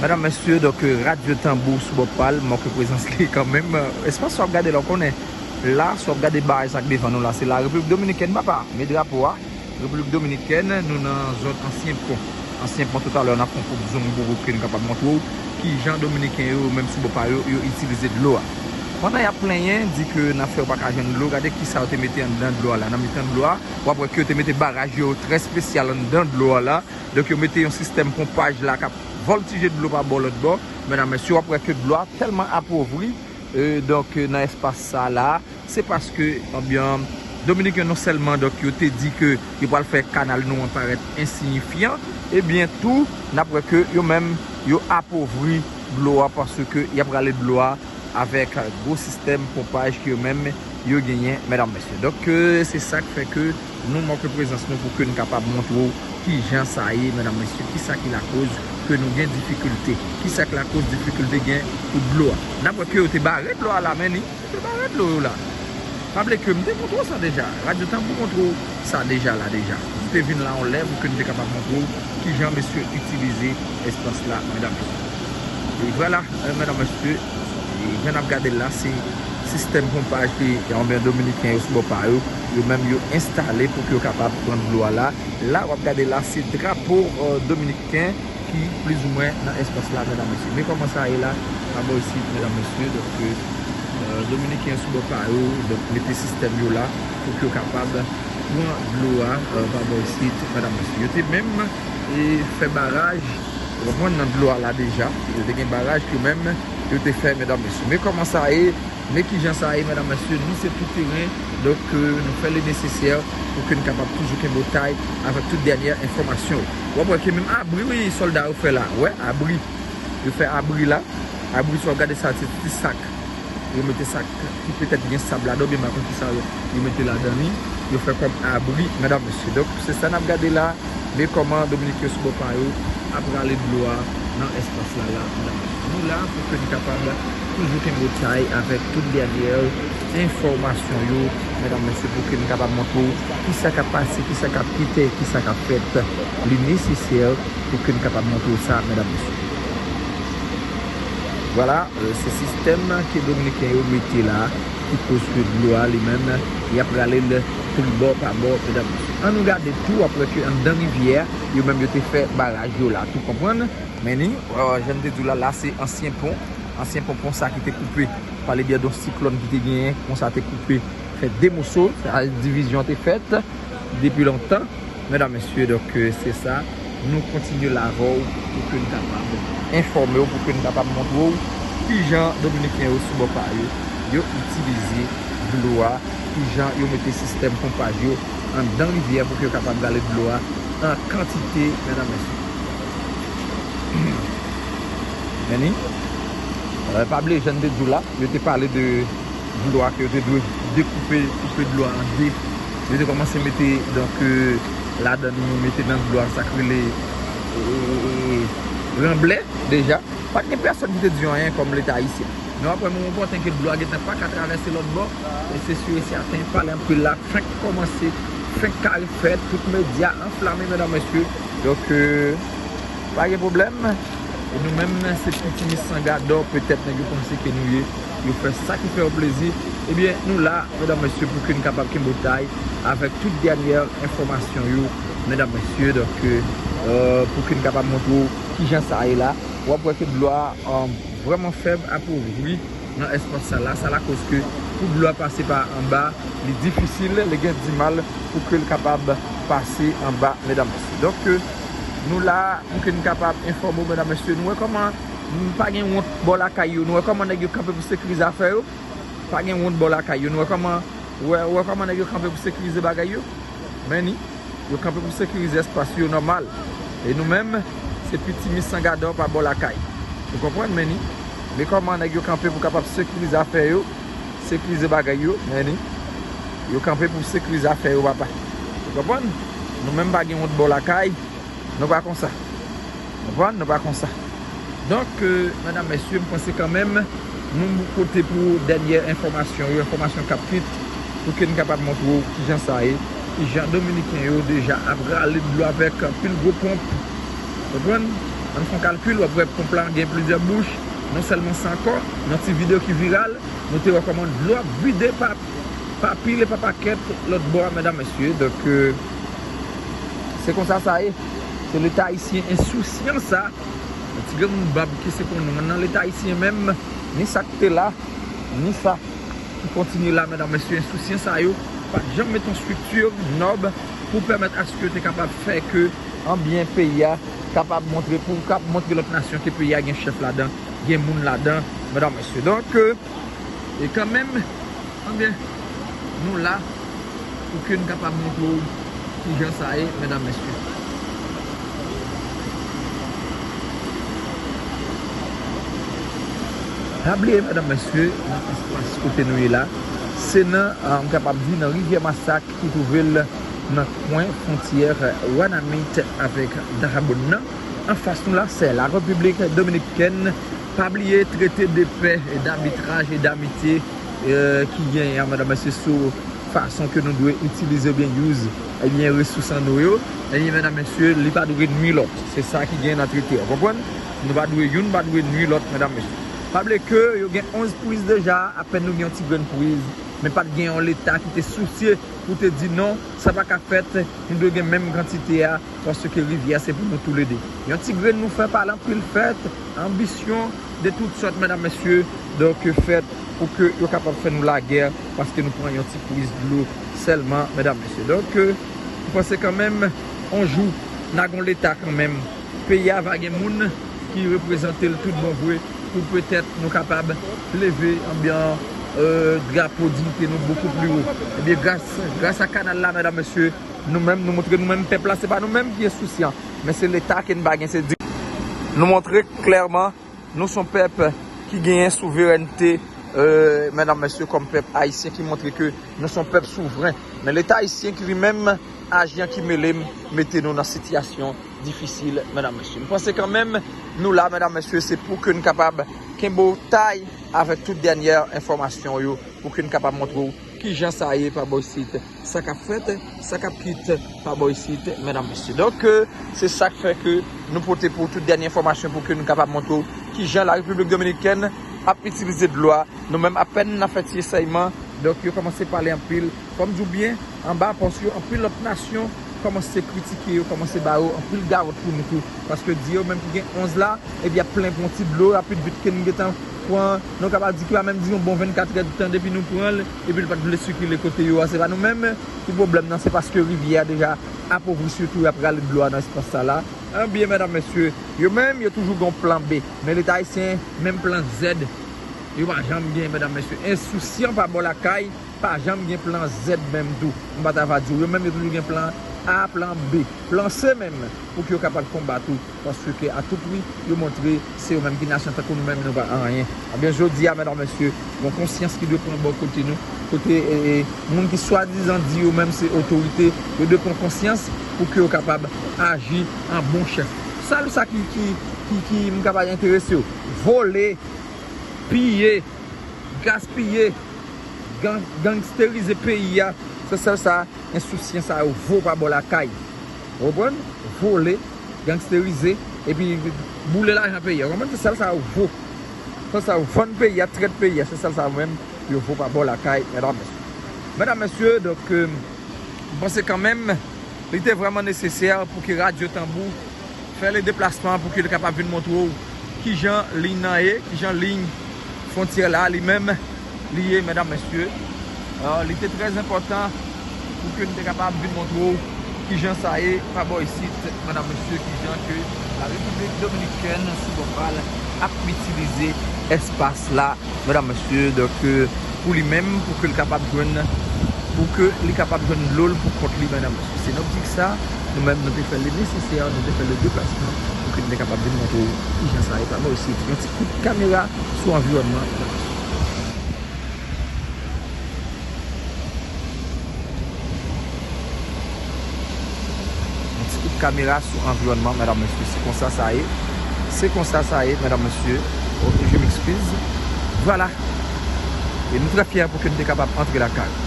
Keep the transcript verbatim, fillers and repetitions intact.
Medam, mesye, donk, euh, Radyo Tanbou sou bò pa l, manke prezans li kanmenm. Euh, espas w ap gade la, w konnen. La, si w ap gade baraj sa k devan nou la, se la Repiblik Dominikèn, papa. Men drapo a, Repiblik Dominikèn, nou nan zòn ansyen pon. Ansyen pon, toutalè, n ap fè yon kout zoom pou, pou ke n kapab montre w kijan Dominiken yo, menm sou bò pa yo, yo itilize dlo a. Pandan y ap plenyen, di ke n ap fè yo pa ka jwenn dlo, gade kisa yo te mete anndan dlo a la. Nan mitan dlo a, w ap wè ke yo te mete baraj yo trè espesyal anndan dlo a la. Donk, yo mete yon sistèm ponpaj la k ap vòltije dlo pa bò lòt bò. Medam, mesye, w ap wè ke dlo a tèlman apovri, euh, donk, euh, nan espas sa la, se paske, ebyen, Dominiken non sèlman, donk, yo te di ke yo pral fè kanal nou an parèt ensiyifyan, ebyen, tou, n ap wè ke yo menm, yo apovri dlo a paske y ap rale dlo a avèk gwo sistèm ponpaj ke yo menm yo genyen, medam, mesye. Donk, euh, se sa k fè ke nou manke prezans nou pou ke n kapab montre w kijan sa ye, medam, mesye, kisa ki lakoz ke nou gen difikilte, kisa k lakoz difikilte gen pou dlo a. N ap wè ke yo te bare dlo a la, men ni, yo te bare dlo yo la. Pa bliye ke m te montre w sa deja. Radyo Tanbou montre w sa deja la deja. M te vin la yon lè pou ke n te kapab montre w kijan mesye itilize espas la, medam, mesye. E vwala, euh, medam, mesye, e jan n ap gade l la, se sistèm ponpaj ke, ebyen, Dominiken yo sou bò pa yo, yo menm yo enstale pou ke yo kapab pran dlo a la. La, w ap gade la, se drapo, euh, dominiken ki plizoumwen nan espas la, medam, mesye. Men kòman sa ye la, pa bò isit, medam, mesye. Donk, euh, Dominiken sou bò pa yo, donk, mete sistèm yo la pou ke yo kapab pran dlo a, euh, pa bò isit, medam, mesye. Yo te menm, e, fè baraj, w konprann, nan dlo a la deja. Yo te gen baraj ke menm yo te fè, medam, mesye. Men kòman sa ye, men kijan sa ye, medam, mesye, nou se tou teren, donk, euh, nou fè le nesesè pou ke n kapab toujou kenbe w tay avèk tout dènyè enfòmasyon yo. W ap wè ke menm abri, wi, sòlda yo fè la, wè, abri, yo fè abri la, abri, si w ap gade sa, se ti sak, yo mete sak ki petèt gen sab ladan, oubyen m pa konn kisa yo, yo mete ladan li, yo fè kòm abri, medam, mesye. Donk, se sa n ap gade la. Men kòman Dominiken sou bò pa yo ap rale dlo a nan espas la, la, medam, mesye. Nou la pou ke n kapab toujou kenbe w tay avèk tout dènyè enfòmasyon yo, medam, mesye, pou ke n kapab montre w kisa k ap pase, kisa k ap kite, kisa k ap fèt. Li nesesè pou ke n kapab montre w sa, medam, mesye. Vwala, euh, se sistèm ke Dominiken yo mete la, ki koz ke dlo a li menm, y ap rale l tribò pa bò, medam, mesye. Ann nou gade tou, w ap wè ke anndan rivyè a, yo menm yo te fè baraj yo la tou, konprann? Men ni, euh, jan m te di w la, la se ansyen pon, ansyen pon, pon sa ki te koupe pa le byè d on siklòn ki te genyen, pon sa te koupe, fè de moso, sa divizyon te fèt depi lontan. Medam, mesye, donk, euh, se sa, nou kontinye la avè w pou ke n kapab enfòme w, pou ke n kapab montre w kijan Dominiken yo sou bò pa yo, yo itilize dlo a, kijan yo mete sistèm ponpaj yo anndan rivyè pou ke yo kapab rale dlo a an kantite, medam, mesye. Men ni, euh, pa bliye, jan m te di w la, yo te pale de dlo a ke yo te dwe dekoupe, koupe dlo a an de. Yo te kòmanse mete, donk, euh, ladan nou mete nan dlo a sa k rele, euh, ranblè deja. Pa t gen pèsòn ki te di anyen kòm Leta ayisyen. Men w ap wè menm opòten ke dlo a gentan pa ka travèse lòt bò. E se si e sèten, pale anpil la fenk kòmanse, fenk kare fèt, tout medya anflame, medam, mesye. Donk, euh, pa gen pwoblèm. E nou menm, se piti mis san gadò, petèt nèg yo panse ke nou ye. Yo fè sa ki fè yo plezi. Ebyen, nou la, medam, mesye, pou ke n kapab kenbe w tay avèk tout dènyè enfòmasyon yo, medam, mesye. Donk, euh, pou ke n kapab montre w kijan sa ye la. W ap wè ke dlo a, euh, vrèman fèb, apovri nan espas sa la. Sa lakoz ke pou dlo a pase pa anba, li difisil, li gen dimal pou ke l kapab pase anba, medam, mesye. Donk, euh, nou la pou ke n kapab enfòme w, medam, mesye. Nou wè kòman, m, pa gen wont bò lakay yo. Nou wè kòman nèg yo kanpe pou sekirize afè yo. Pa gen wont bò lakay yo. Nou wè kòman, wè, wè kòman nèg yo kanpe pou sekirize bagay yo. Men ni, yo kanpe pou sekirize espas yo nòmal. E nou menm, se piti mis san gadò pa bò lakay. Ou konprann, men ni? Men kòman nèg yo kanpe pou kapab sekirize afè yo, sekirize bagay yo, men ni? Yo kanpe pou sekirize afè yo, papa. Ou konprann? Nou menm pa gen wont bò lakay, nou pa konsa. Konprann? Nou pa konsa. Donk, euh, medam, mesye, m panse kanmenm, nou pote pou dènyè enfòmasyon yo, enfòmasyon k ap kwit, pou ke n kapab montre w kijan sa ye, kijan Dominiken yo deja ap rale dlo avèk anpil gwo ponp. Konprann? Ann fè yon kalkil, w ap wè ponp la gen plizyè bouch. Non sèlman sa ankò, nan ti videyo ki viral, nou te wè kòman dlo ap vide pa, pa pil e pa pakèt lòt bò a, medam, mesye. Donk, euh, se konsa sa ye. Se Leta ayisyen ensousyan sa. Yon ti grenn moun bab ki se pou nou. Nan Leta ayisyen menm, ni sa k te la, ni sa ki kontinye la, medam, mesye, ensousyan sa yo pa t janm met yon estrikti nòb pou pèmèt aske yo te kapab fè ke anbyen peyi a kapab montre, pou kab montre lòt nasyon ke peyi a gen chèf ladan, gen moun ladan, medam, mesye. Donk, euh, e kanmenm, anbyen, nou la pou ke n kapab montre w kijan sa ye, medam, mesye. Pa bliye, medam, mesye, nan espas kote nou ye la, se nan, ah, m kapab di, nan Rivyè Masak ki twouve l nan kwen fwontyè Wanament avèk Dajabón nan. Anfas nou la, se la Repiblik Dominikèn. Pa bliye trete de pè e d'abitraj e d'amitye, euh, ki genyen an, medam, mesye, sou fason ke nou dwe itilize oubyen use, ebyen, resous an nou yo. Ebyen, medam, mesye, li pa dwe nwi lòt. Se sa ki genyen nan trete a, w konprann? Nou pa dwe youn, pa dwe nwi lòt, medam, mesye. Pa bliye ke yo gen onz priz deja, apèn nou gen yon ti grenn priz, men pa t gen yon Leta ki te sousye pou te di non, sa pa ka fèt, nou dwe gen menm kantite a, paske rivyè a se pou nou toulede. Yon ti grenn nou fè pale anpil fèt, anbisyon de tout sòt, medam, mesye, donk, fèt pou ke yo kapab fè nou lagè, paske nou pran yon ti priz dlo sèlman, medam, mesye. Donk, euh, m panse kanmenm, yon jou, n a gon Leta kanmenm. Peyi a va gen moun ki reprezante l tout bon vre, pou petèt nou kapab leve anbyen, euh, drapo diyite nou bokou pli wo. Ebyen, gras, gras a kanal la, medam, mesye, nou menm, nou montre nou menm pèp la, se pa nou menm ki ensousyan, men se Leta ke n pa gen, se di. Nou montre klèman, nou se yon pèp ki genyen souverènte, euh, medam, mesye, kòm pèp ayisyen ki montre ke nou se yon pèp souvren. Men Leta ayisyen ki li menm aji an ki mele m, mete nou nan sitiyasyon difisil, medam, mesye. M panse kanmenm, nou la, medam, mesye, se pou ke n kapab kenbe w tay avèk tout dènyè enfòmasyon yo, pou ke n kapab montre w kijan sa ye pa bò isit, sa k ap fèt, sa k ap kwit pa bò isit, medam, mesye. Donk, euh, se sa k fè ke nou pote pou w tout dènyè enfòmasyon pou ke nou kapab montre w kijan la Repiblik Dominikèn ap itilize dlo a. Nou menm, apèn n ap fè ti esèyman, donk, yo kòmanse pale anpil. Fò m di w byen, anba pòs yo, anpil lòt nasyon kòmanse kritike yo, kòmanse ba yo anpil gawòt pou nou tou. Paske di yo menm ki gen onz la, epi y ap plen pou yon ti dlo rapid vit ke nou gentan pran, nou kapab di ki pa menm di yon bon vennkatrè di tan depi nou pran l, epi l pa t vle sikile kote yo a. Se pa nou menm ki pwoblèm nan, se paske rivyè a deja apovri, sitou y ap rale dlo a nan espas sa la. Ebyen, medam, mesye, yo menm, yo toujou gen yon plan B. Men Leta ayisyen, menm plan Z, yo pa janm gen, medam, mesye. Ensousyan pa bò lakay, pa janm gen plan Z menm tou. M pa ta va di w. Yo menm, yo toujou gen plan A, plan B, plan C menm, pou ke yo kapab konbat ou. Paske a tou pri, yo montre se yo menm ki nasyon, tankou nou menm, nou pa anyen. Ebyen, jodi a, medam, mesye, gon konsyans ki dwe pran bò kote nou, kote, e, e, moun ki swadizan di yo menm se otorite, yo dwe pran konsyans pou ke yo kapab aji an bon chèf. Sèl sa ki, ki, ki, ki m kapab enterese yo, vole, piye, gaspiye, gang-, gangsterize peyi a, se sèl sa ensousyan sa yo vo pa bò lakay. Ou konprann? Vole, gangsterize, epi boule lajan peyi a. Ou konprann? Se sèl sa yo vo. Sèl sa yo vann peyi a, trèt peyi a. Se sèl sa yo menm yo vo pa bò lakay, medam, mesye. Medam, mesye, donk, euh, m panse kanmenm, li te vrèman nesesè pou ke Radyo Tanbou fè le deplasman pou ke l kapab vin montre w kijan liy nan ye, kijan liy fwontyè la li menm li ye, medam, mesye. Ah, li te trè enpòtan pou ke n te kapab vin montre w kijan sa ye pa bò isit, medam, mesye, kijan ke la Repiblik Dominikèn sou bò pa l ap itilize espas la, medam, mesye. Donk, euh, pou li menm, pou ke l kapab jwenn, pou ke li kapab jwenn dlo l pou kont li, medam, mesye. Se nan optik sa, nou menm, nou te fè le nesesè, nou te fè le deplasman pou ke n te kapab vin montre w kijan sa ye pa bò isit. Yon ti kout kamera sou anviwònman, medam, mesye. Yon ti kout kamera sou anviwònman, medam, mesye. Se konsa sa ye. Se konsa sa ye, medam, mesye. Ok, je m'excuse. Vwala. E nou trè fyè pou ke n te kapab antre lakay.